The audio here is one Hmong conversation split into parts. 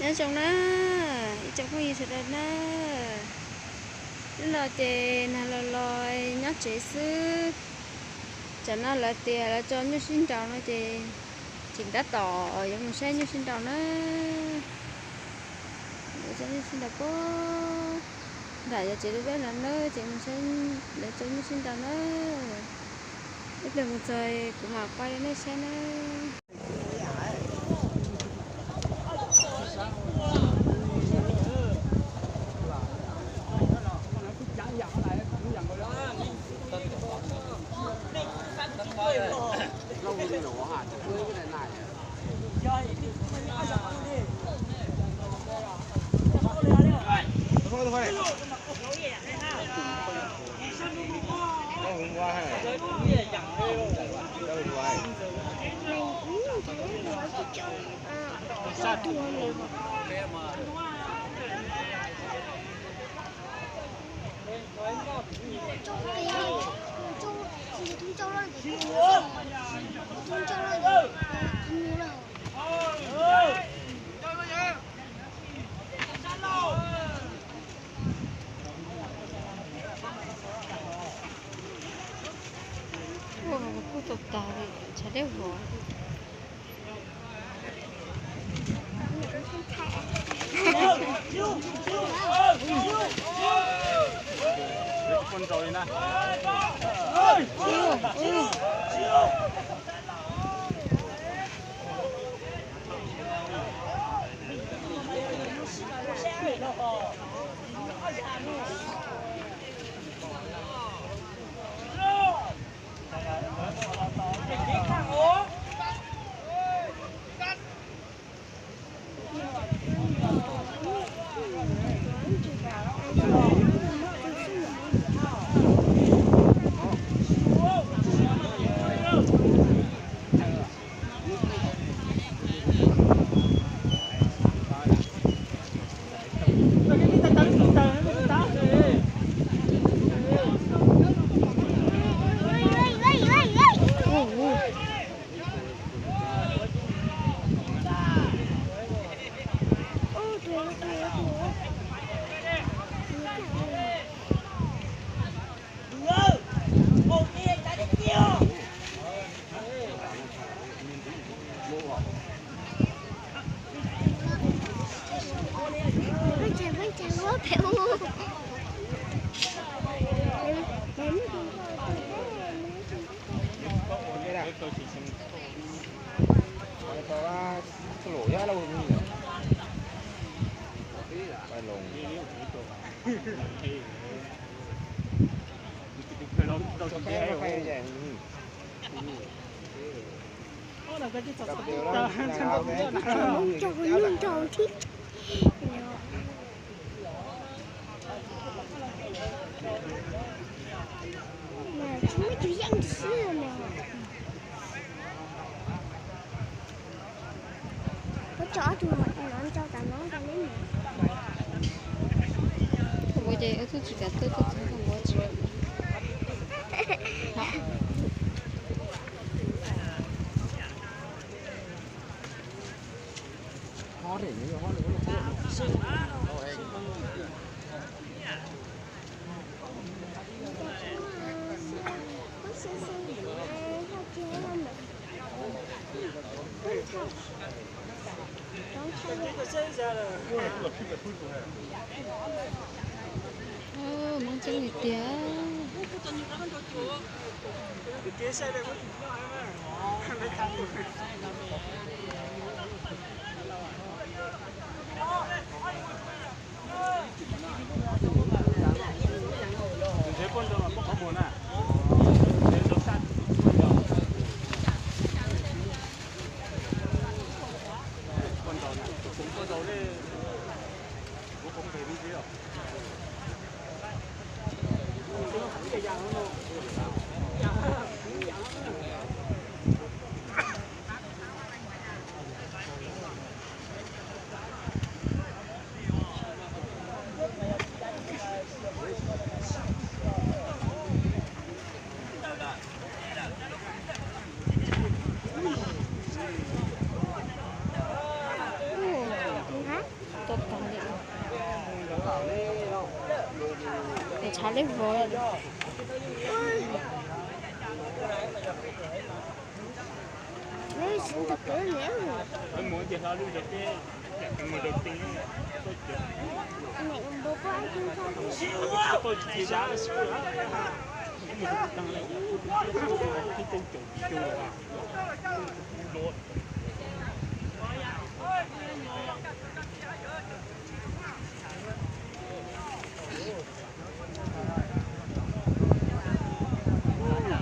Nyob zoo na, ib tsoom phooj ywg sawv daws na, hnub no ces nag los los nyob tsev xwb. Tsam no lawv tias lawv tso nyuj sib nraus no ces tseem tab tom yuav mus saib nyuj sib nraus na. Yuav tso nyuj sib nraus puag nram yog tsev lub peb no na, ces mus saib lawv tso nyuj sib nraus na. Ib pliag mus txog kuv mam quay nej saib na. Kuj tau tas li, tshav dej vov. Tsis muaj tus yeej xwb no. Koj tso ob tug no rau tas no rau neb mus. Ua ces wb twb tsis kam tuaj tuaj txog koj ua tsis. Hmoob coob li tiag. Hais li vauv. Mus ntses hlo lub zog peb mus rau tsev.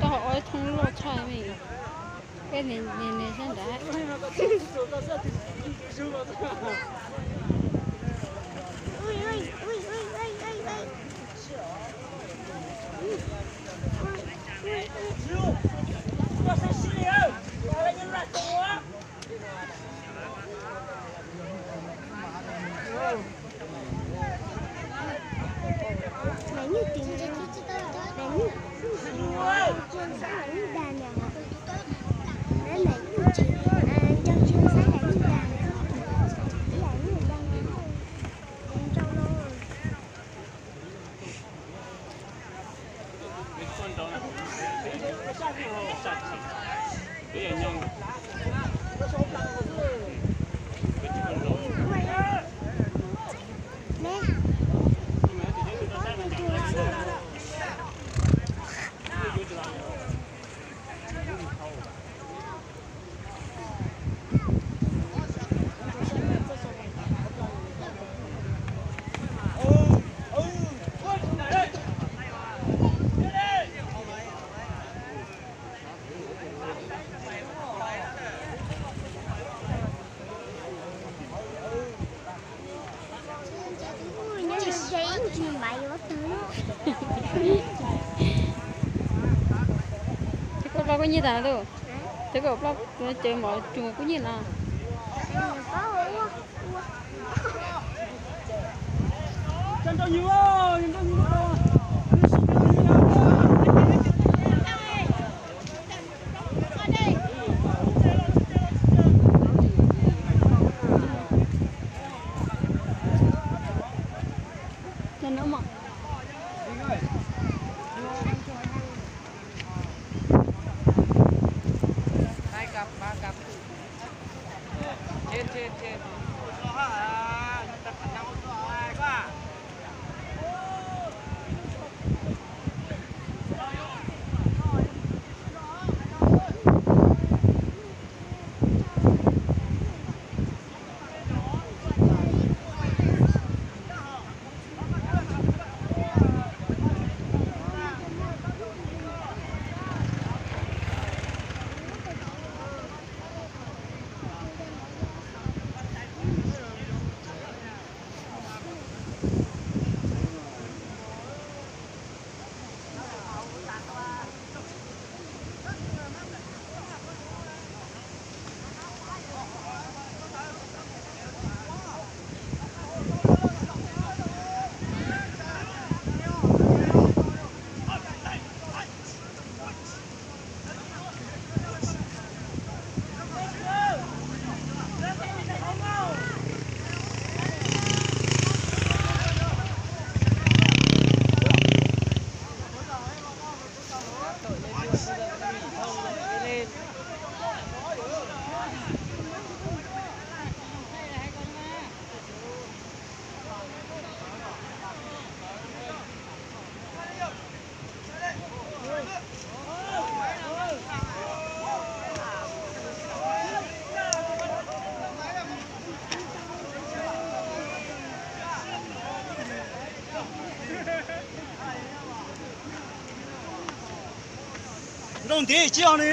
Koj ua ib thooj loj tshaj me. Peb nias nias sab nrad. Ces koj plab kub nyiaj tas tus, ces koj plab ces mov tsuas kub nyiaj na. Nrau ntev tsis yog li.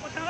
Mus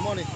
moj li.